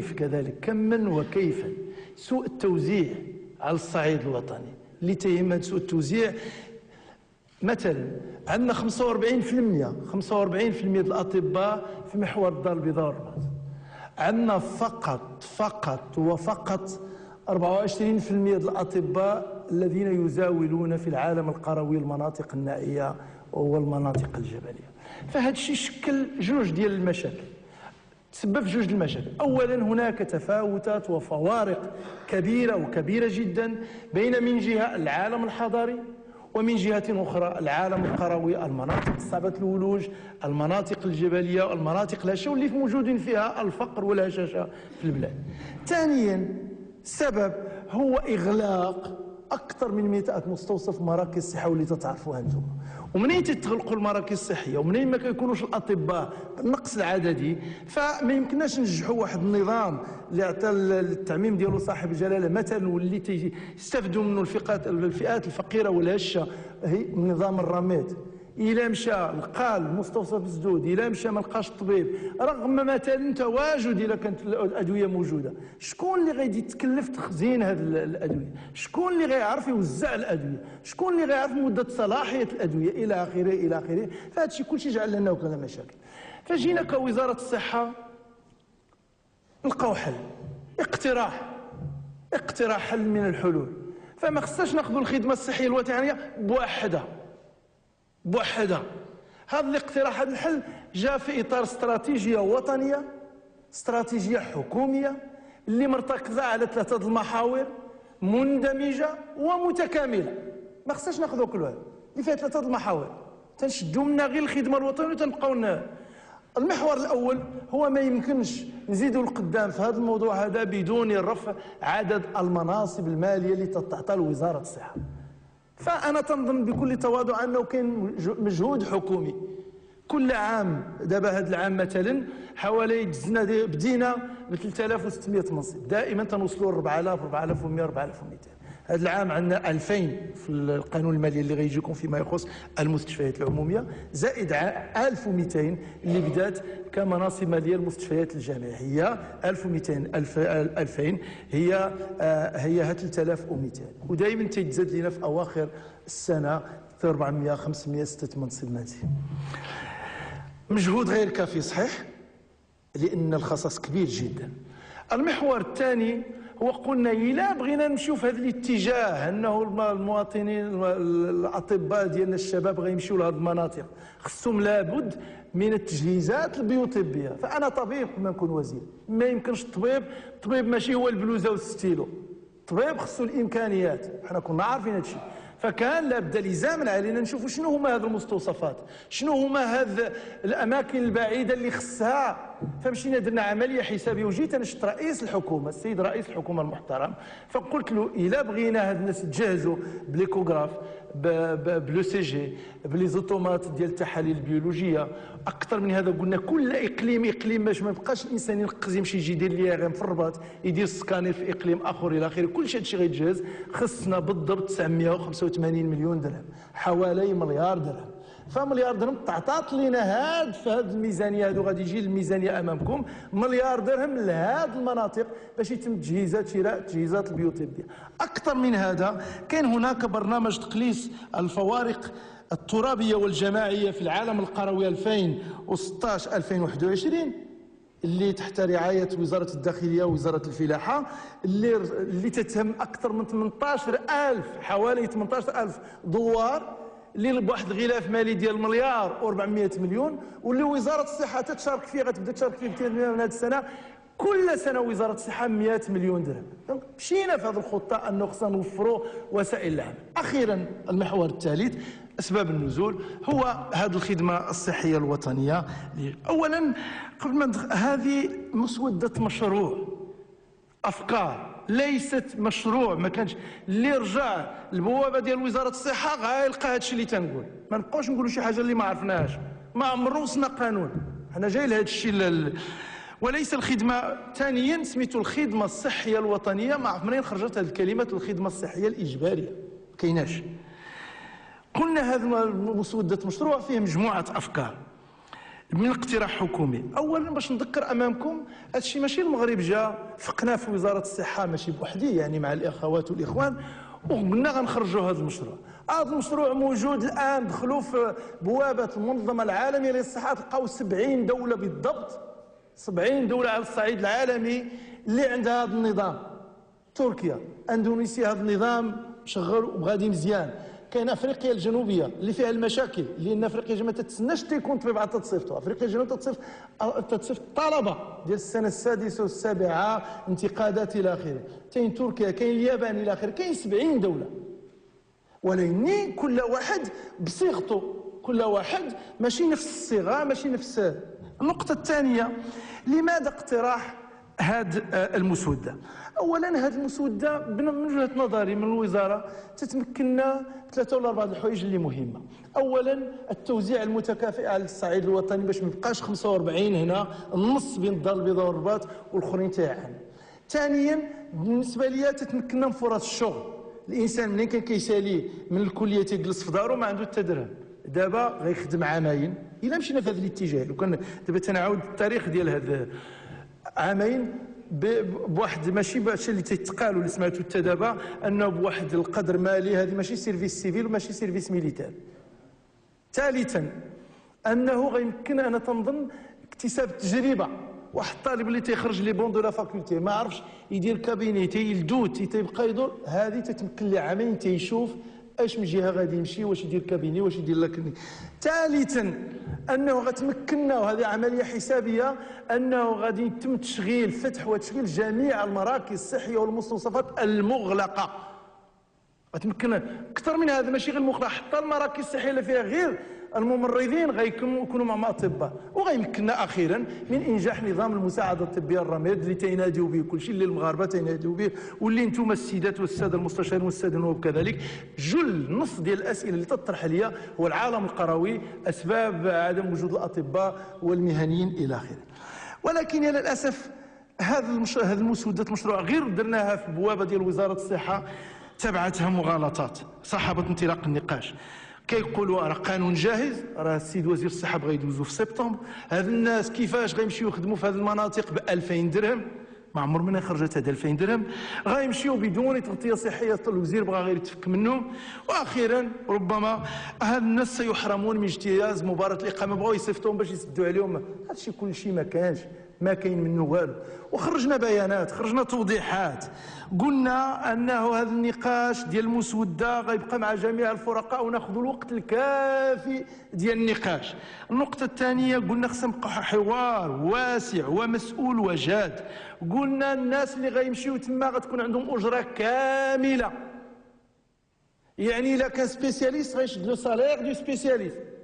كذلك كما وكيفا سوء التوزيع على الصعيد الوطني اللي تيهم هذا سوء التوزيع. مثلا عندنا 45% ديال الأطباء في محور الدار البيضاء والرباط، عندنا فقط وفقط 24% ديال الأطباء الذين يزاولون في العالم القروي المناطق النائية والمناطق الجبلية. فهذا الشيء شكل جوج ديال المشاكل، تسبب في جوج المشاكل. أولا، هناك تفاوتات وفوارق كبيرة وكبيرة جدا بين من جهة العالم الحضري ومن جهة أخرى العالم القروي، المناطق الصعبة الولوج، المناطق الجبلية، المناطق الهشة واللي موجودين فيها الفقر والهشاشة في البلاد. ثانيا، السبب هو إغلاق أكثر من 100 مستوصف مراكز الصحة واللي تتعرفوها أنتم. ومنين تتغلقوا المراكز الصحية ومنين ما كيكونوش الأطباء النقص العددي، فما يمكنناش ننجحوا واحد النظام اللي عطى التعميم ديالو صاحب الجلالة مثلا، واللي تيستافدوا منه الفئات الفقيرة والهشة، هي نظام الرميد. إلا مشى لقى المستوصف مسدود، إلا مشى ما لقاش الطبيب، رغم مثلا تواجد إلا كانت الأدوية موجودة، شكون اللي غادي يتكلف تخزين هذه الأدوية؟ شكون اللي غيعرف يوزع الأدوية؟ شكون اللي غيعرف مدة صلاحية الأدوية؟ إلى آخره إلى آخره. فهذا الشيء كلشي جعل لنا وكذا مشاكل. فجينا كوزارة الصحة نلقاو حل، اقتراح حل من الحلول. فما خصناش ناخذوا الخدمة الصحية الوطنية بوحدها. هذا الاقتراح، هذا الحل جاء في إطار استراتيجية وطنية، استراتيجية حكومية اللي مرتكزة على 3 المحاور مندمجة ومتكاملة. ما خصناش ناخذوا كل واحد اللي فيها 3 المحاور، تنشدوا منا غير الخدمة الوطنية وتنبقاو. المحور الأول هو ما يمكنش نزيدوا القدام في هذا الموضوع هذا بدون رفع عدد المناصب المالية اللي تتعطى لوزارة الصحة. فأنا تنظن بكل تواضع أنه كاين مجهود حكومي كل عام. دابا هذا العام مثلا حوالي بدينا ب 3600 منصب، دائما تنوصلوا ل 4000، 4100، 4200. هذا العام عندنا 2000 في القانون المالي اللي غيجيكم فيما يخص المستشفيات العمومية، زائد 1200 اللي بدات كمناصب مالية للمستشفيات الجامعية، هي 1200، 2000 هي 3200، ودائما تيتزاد لنا في أواخر السنة 400، 500، 6 منصب مالي. مجهود غير كافي صحيح، لأن الخصاص كبير جدا. المحور الثاني هو قلنا إلا بغينا نمشيو في هذا الاتجاه أنه المواطنين الأطباء ديالنا الشباب غيمشيو لهذه المناطق، خصهم لابد من التجهيزات البيوطبية. فأنا طبيب ما نكون وزير، ما يمكنش الطبيب ماشي هو البلوزة والستيلو، الطبيب خصو الإمكانيات، حنا كنا عارفين هذا الشيء. فكان لابد لزاما علينا نشوفوا شنو هما هذه المستوصفات، شنو هما هذه الاماكن البعيدة اللي خصها. فمشينا درنا عملية حسابيه، وجيت انا شفت رئيس الحكومة، السيد رئيس الحكومة المحترم، فقلت له الا بغينا هاد الناس تجهزوا ب l'échographe، ب l'ECG، ب les automates ديال التحاليل البيولوجية، اكثر من هذا قلنا كل اقليم اقليم باش ما يبقاش الانسان ينقز يمشي يجي يدير l'IRM في الرباط، يدير السكانير في اقليم اخر الى اخره، كل شيء هادشي غيتجهز. خصنا بالضبط 985 مليون درهم، حوالي مليار درهم. فمليار درهم تعطات لينا هاد في هاد الميزانية هادو، غادي يجي الميزانية امامكم مليار درهم لهاد المناطق باش يتم تجهيزات شراء التجهيزات البيوطبيه. اكثر من هذا كاين هناك برنامج تقليص الفوارق الترابيه والجماعيه في العالم القروي 2016 2021 اللي تحت رعاية وزارة الداخلية ووزارة الفلاحة، اللي تتهم اكثر من 18000، حوالي 18000 دوار، اللي بواحد الغلاف مالي ديال 1,4 مليار، واللي وزارة الصحة تتشارك فيه، غتبدا تشارك فيه من هذه السنة. كل سنة وزارة الصحة 100 مليون درهم. donc مشينا في هذه الخطة أنه خصنا نوفروا وسائل العمل. أخيرا المحور الثالث أسباب النزول هو هذه الخدمة الصحية الوطنية. أولا قبل ما هذه مسودة مشروع، أفكار ليست مشروع، ما كانش اللي رجع البوابة ديال وزارة الصحة غيلقى هذا الشيء اللي تنقول. ما نبقاوش نقولوا شي حاجة اللي ما عرفناهاش، ما عمرو وصلنا قانون، حنا جاي لهذا الشيء. وليس الخدمة. ثانيا سميتو الخدمة الصحية الوطنية، ما عرف منين خرجت هذه الكلمة الخدمة الصحية الاجبارية، ما كايناش. قلنا هذا مسودة مشروع فيه مجموعة افكار. من اقتراح حكومي. أولا باش نذكر أمامكم هذا الشيء ماشي المغرب جا فقنا في وزارة الصحة، ماشي بوحدي يعني مع الأخوات والإخوان، وقلنا غنخرجوا هذا المشروع. هذا المشروع موجود الآن، دخلوا في بوابة المنظمة العالمية للصحة تلقاو 70 دولة بالضبط، 70 دولة على الصعيد العالمي اللي عندها هذا النظام. تركيا، اندونيسيا هذا النظام شغل وغادي مزيان. كاين افريقيا الجنوبيه اللي فيها المشاكل، لان افريقيا الجنوبيه ما تتسناش تيكون طبيب عاد تصيفطو، افريقيا الجنوبيه تتصيفط الطلبه ديال السنه السادسه والسابعه، انتقادات الى اخره. كاين تركيا، كاين اليابان الى اخره، كاين 70 دوله. ولكن كل واحد بصيغته، كل واحد ماشي نفس الصيغه، ماشي نفس. النقطه الثانيه، لماذا اقتراح هذه المسوده؟ اولا هذه المسوده من وجهه نظري من الوزاره تتمكننا بثلاثه ولا اربعه الحوايج اللي مهمه. اولا التوزيع المتكافئ على الصعيد الوطني باش ما يبقاش 45 هنا النص بين الدار البيضاء والرباط والاخرين تاعنا. ثانيا بالنسبه ليا تتمكننا من فرص الشغل. الانسان منين كان كيسالي من الكليه تيجلس في دارو ما عنده حتى درهم، دابا غيخدم عامين. الا مشينا في هذا الاتجاه، لو كان دابا تنعاود التاريخ ديال هذا عامين بواحد ماشي بهادشي اللي تيتقال واللي سمعتو حتى دابا، انه بواحد القدر مالي، هذه ماشي service civil وماشي service militaire. ثالثا انه غيمكن انا تنظن اكتساب التجربه. واحد الطالب اللي تيخرج les bancs de la faculté ما عرفش يدير cabinet، تيلدوت، تيبقى يدور، هذه تتمكن ليه عامين تيشوف اش من جهه غادي يمشي، واش يدير cabinet، واش يدير la clinique. ثالثا انه غتمكننا، وهذه عمليه حسابيه، انه غادي يتم تشغيل فتح وتشغيل جميع المراكز الصحيه والمستوصفات المغلقه. غتمكن اكثر من هذا، ماشي غير المغلقه، حتى المراكز الصحيه اللي فيها غير الممرضين غيكونوا مع اطباء. وغيمكننا اخيرا من انجاح نظام المساعده الطبيه الرميد اللي تيناديو به كل شيء، اللي المغاربه تيناديو به، واللي انتم السيدات والساده المستشارين والساده النواب كذلك. جل نص ديال الاسئله اللي تطرح ليا هو العالم القروي، اسباب عدم وجود الاطباء والمهنيين الى اخره. ولكن للاسف هذا المسودات المشروع غير درناها في بوابه ديال وزاره الصحه، تبعتها مغالطات صاحبت انطلاق النقاش. كيقولوا راه قانون جاهز، راه السيد وزير الصحه بغى يدوزو في سبتمبر. هاد الناس كيفاش غيمشيو يخدموا في هاد المناطق ب 2000 درهم؟ ما عمر من خرجت هاد 2000 درهم. غيمشيو بدون تغطيه صحيه، الوزير بغى غير يتفك منهم. واخيرا ربما هاد الناس سيحرمون من اجتياز مباراه الاقامه، بغاو يصيفطوهم باش يسدوا عليهم. هادشي كلشي ما كانش، ما كاين منه والو. وخرجنا بيانات، خرجنا توضيحات، قلنا انه هذا النقاش ديال المسوده غيبقى مع جميع الفرقاء وناخذ الوقت الكافي ديال النقاش. النقطه الثانيه قلنا خصنا نبقى حوار واسع ومسؤول وجاد. قلنا الناس اللي غيمشيو تما غتكون عندهم اجره كامله، يعني الا كان spécialiste غيشد le salaire du spécialiste،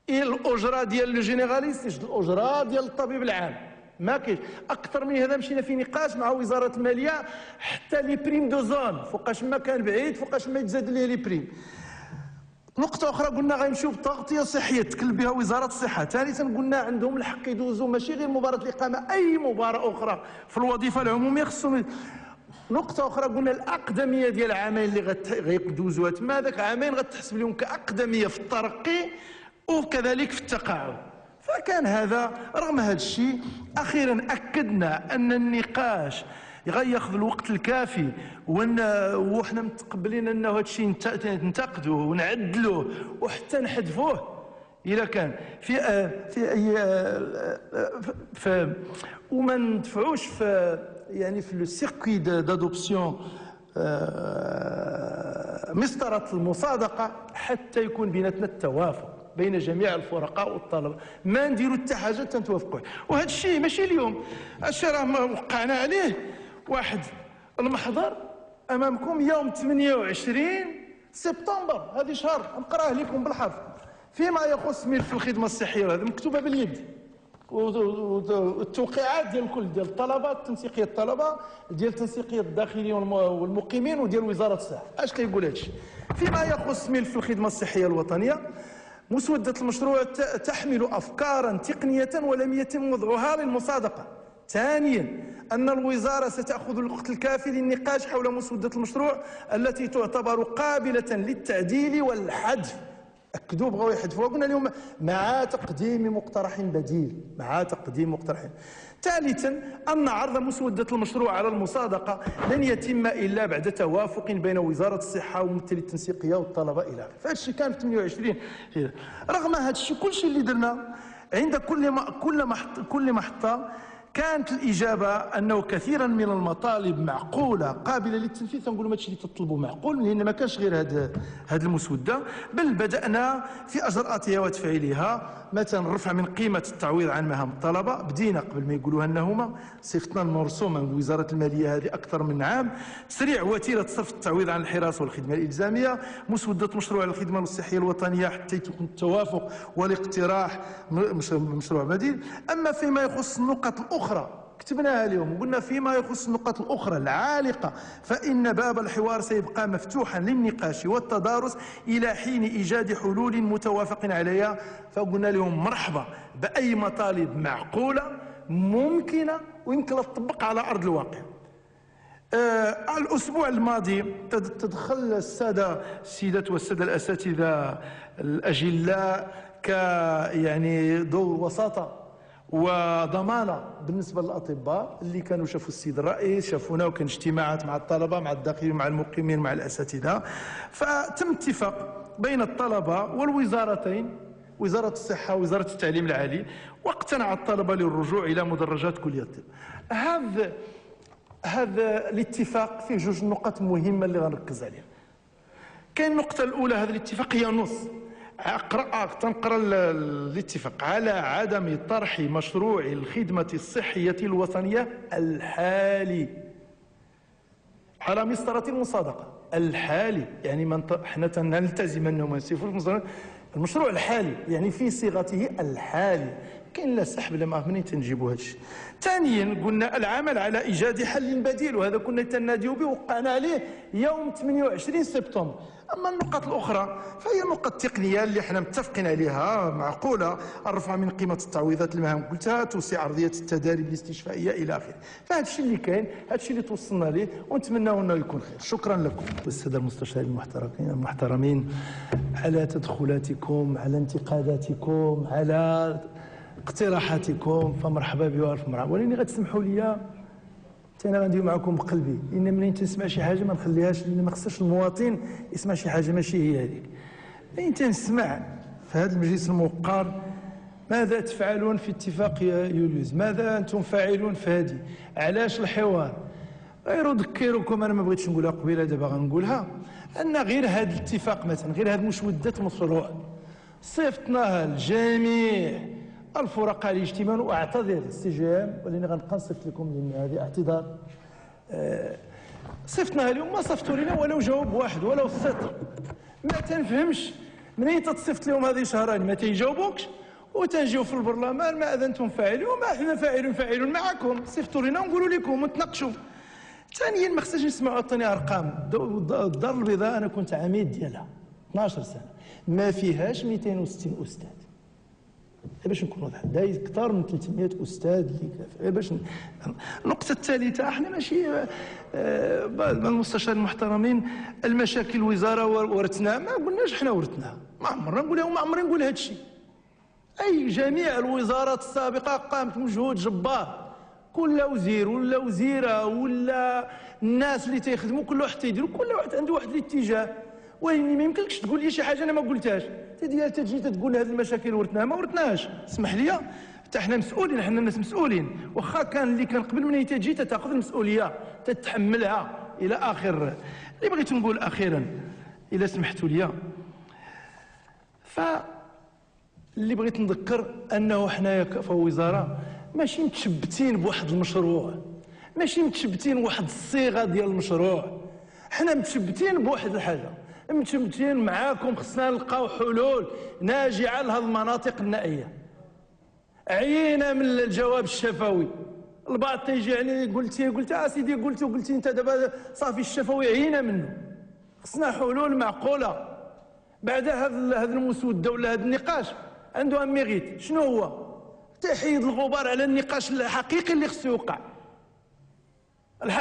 الاجره ديال le généraliste يشد الاجره ديال الطبيب العام. ما كاينش اكثر من هذا. مشينا في نقاش مع وزاره الماليه حتى les primes de zone، فوقاش ما كان بعيد فوقاش ما يتزاد ليه les primes. نقطة أخرى قلنا غيمشيو بتغطية صحية تكلف بها وزارة الصحة. ثالثا قلنا عندهم الحق يدوزوا ماشي غير مباراة الإقامة، أي مباراة أخرى في الوظيفة العمومية خصهم. نقطة أخرى قلنا الأقدمية ديال عامين اللي غيدوزوها تما، هذاك عامين غتحسب لهم كأقدمية في الترقي وكذلك في التقاعد. فكان هذا رغم هذا الشيء. أخيرا أكدنا أن النقاش غياخذ الوقت الكافي، وحنا متقبلين أنه هذا الشيء ننتقدوه ونعدلوه وحتى نحذفوه إذا كان في في أي في، وما ندفعوش في يعني في le circuit d'adoption مسطرة المصادقة حتى يكون بيناتنا التوافق بين جميع الفرقاء والطلبة. ما نديروا حتى حاجة تنتوافقوا. وهذا الشيء ماشي اليوم، هذا الشيء راه وقعنا عليه واحد المحضر أمامكم يوم 28 سبتمبر، هذه شهر، نقراه لكم بالحرف، فيما يخص ملف الخدمة الصحية. هذا مكتوبة باليد، والتوقيعات ديال الكل، ديال الطلبة، تنسيقية الطلبة، ديال تنسيقية الداخلية والمقيمين، وديال وزارة الصحة. اش كيقول هذا الشيء؟ فيما يخص ملف الخدمة الصحية الوطنية، مسودة المشروع تحمل أفكارا تقنية ولم يتم وضعها للمصادقة. ثانيا أن الوزارة ستأخذ الوقت الكافي للنقاش حول مسودة المشروع التي تعتبر قابلة للتعديل والحذف. اكدوا بغاو يحذفوها، قلنا لهم مع تقديم مقترح بديل، مع تقديم مقترح. ثالثا، أن عرض مسودة المشروع على المصادقة لن يتم إلا بعد توافق بين وزارة الصحة وممثلي التنسيقية والطلبة إلى آخره. فهذا الشيء كان في 28. رغم هذا الشيء كل شيء اللي درنا عند كل محطة كانت الإجابة أنه كثيرا من المطالب معقولة قابلة للتنفيذ. تنقولوا هادشي اللي تطلبوا معقول، لأن ما كانش غير هاد المسودة، بل بدأنا في أجرأتها وتفعيلها. مثلا الرفع من قيمة التعويض عن مهام الطلبة، بدينا قبل ما يقولوها لنا هما، صيفطنا المرسوم من وزارة المالية هذه أكثر من عام. تسريع وتيرة صرف التعويض عن الحراسة والخدمة الإلزامية، مسودة مشروع الخدمة الصحية الوطنية حتى يكون التوافق والاقتراح مشروع بديل. أما فيما يخص النقط الأخرى كتبناها اليوم وقلنا فيما يخص النقط الأخرى العالقة فإن باب الحوار سيبقى مفتوحا للنقاش والتدارس إلى حين إيجاد حلول متوافق عليها. فقلنا لهم مرحبا بأي مطالب معقولة ممكنة ويمكن تطبق على أرض الواقع. الأسبوع الماضي تدخل السادة السيدات والسادة الأساتذة الأجلاء يعني دور وساطة وضمانه بالنسبة للاطباء اللي كانوا شافوا السيد الرئيس، شافونا، وكان اجتماعات مع الطلبة، مع الداخلين، مع المقيمين، مع الاساتذة. فتم اتفاق بين الطلبة والوزارتين، وزارة الصحة ووزارة التعليم العالي، واقتنع الطلبة للرجوع الى مدرجات كليه الطب. هذا الاتفاق فيه جوج نقاط مهمة اللي غنركز عليها. كاين النقطة الاولى، هذا الاتفاق هي نص تنقرا الاتفاق على عدم طرح مشروع الخدمة الصحية الوطنية الحالي على مسطرة المصادقة الحالي، يعني حنا تنلتزم انه ما نسيفوش المشروع الحالي، يعني في صيغته الحالي، كاين لا سحب لا ما منين تنجيبوا هذا الشيء. ثانيا قلنا العمل على ايجاد حل بديل، وهذا كنا تناديو به وقعنا عليه يوم 28 سبتمبر. اما النقط الاخرى فهي نقط تقنية اللي احنا متفقين عليها معقولة، الرفع من قيمة التعويضات المهام قلتها، توسيع ارضية التداريب الاستشفائيه الى اخره. فهذا الشيء اللي كاين، هذا الشيء اللي توصلنا ليه، ونتمناو انه يكون خير. شكرا لكم والسادة المستشارين المحترمين على تدخلاتكم، على انتقاداتكم، على اقتراحاتكم، فمرحبا بألف مرحبا. ولكن غتسمحوا لي حتى انا غندير معكم بقلبي، لان منين تنسمع شي حاجة ما نخليهاش، لان ما خصش المواطن يسمع شي حاجة ماشي هي هذيك. منين تنسمع في هذا المجلس الموقر ماذا تفعلون في اتفاق يوليوز، ماذا انتم فاعلون في هذه، علاش الحوار؟ غير اذكركم، انا ما بغيتش نقولها قبيلة دابا غنقولها، ان غير هذا الاتفاق مثلا، غير هذه مسودة مشروع صيفطناها لجميع الفرقاء الاجتماعيين، واعتذر ال CGEM ولاني غنبقى نصيفط لكم لان هذه اعتذار. صيفطناها اليوم ما صيفطوا لنا ولو جواب واحد ولو سطر. ما تنفهمش منين تتصيفط لهم هذه شهرين ما تيجاوبوكش، وتنجيو في البرلمان ما اذنتم فاعلون، ما احنا فاعلون معكم، صيفطوا لنا ونقولوا لكم ونتناقشوا. ثانيا ما خصناش نسمعوا عطيني ارقام. الدار البيضاء انا كنت عميد ديالها 12 سنة ما فيهاش 260 استاذ، باش نكون واضح، دايز اكثر من 300 استاذ اللي باش. النقطة الثالثة، احنا ماشي المستشارين المحترمين المشاكل الوزارة ورثناها، ما قلناش حنا ورثناها، ما عمرنا نقولها وما عمرنا نقول هذا الشيء. اي جميع الوزارات السابقة قامت بمجهود جبار، كل وزير ولا وزيره ولا الناس اللي تيخدموا كل واحد تيديروا، كل واحد عنده واحد الاتجاه. ولكن ما يمكنلكش تقول لي شي حاجة انا ما قلتهاش، ديال تجي تقول هذه المشاكل ورثناها، ما ورثناهاش، اسمح لي، حتى حنا مسؤولين، حنا الناس مسؤولين، واخا كان اللي كان قبل من تجي تاخذ المسؤولية تتحملها الى اخر. اللي بغيت نقول اخيرا الا سمحتوا لي، ف اللي بغيت نذكر انه حنايا في وزارة ماشي متشبتين بواحد المشروع، ماشي متشبتين بواحد الصيغة ديال المشروع، حنا متشبتين بواحد الحاجة، متشبتين معاكم، خصنا نلقاو حلول ناجعة لهذه المناطق النائية. عيينا من الجواب الشفوي، البعض تيجي يعني قلتي اسيدي قلتي وقلتي انت دابا صافي الشفوي، عيينا منه، خصنا حلول معقولة. بعد هذا المسوده ولا هذا النقاش عنده un mérite، شنو هو؟ تحيد الغبار على النقاش الحقيقي اللي خصو يوقع.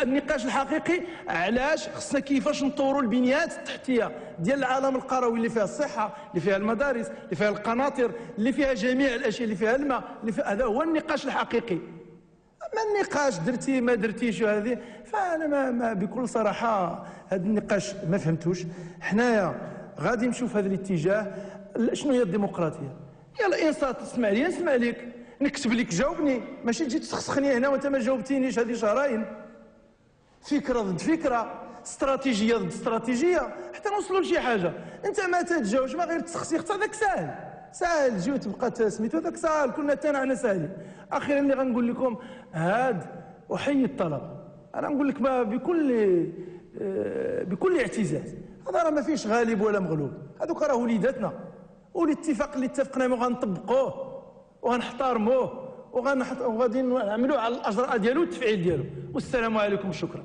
النقاش الحقيقي علاش خصنا كيفاش نطورو البنيات التحتية ديال العالم القروي اللي فيها الصحة، اللي فيها المدارس، اللي فيها القناطر، اللي فيها جميع الأشياء، اللي فيها الماء، هذا هو النقاش الحقيقي. أما النقاش درتي ما درتيش وهذه، فأنا ما بكل صراحة هاذ النقاش ما فهمتوش. احنايا غادي نمشيو في هاذ الاتجاه. أشنو هي الديمقراطية؟ هي الإنصات، تسمع لي نسمع لك، نكتب لك جاوبني، ماشي تجي تسخسخني هنا وأنت ما جاوبتينيش هذه شهرين. فكرة ضد فكرة، استراتيجية ضد استراتيجية، حتى نوصلوا لشي حاجة. أنت ما تتجاوبش، ما غير تسخسيخ حتى هذاك ساهل، ساهل تجي وتبقى سميتو هذاك ساهل، كنا حتى حنا ساهلين. أخيرا اللي غنقول لكم، هاد أحيي الطلبة، أنا نقول لك بكل اعتزاز، هذا راه ما فيش غالب ولا مغلوب، هذوك راه وليداتنا، والاتفاق اللي اتفقنا معه غنطبقوه وغنحترموه وغادي نعملوه على الأجراء ديالو والتفعيل ديالو. والسلام عليكم، شكرا.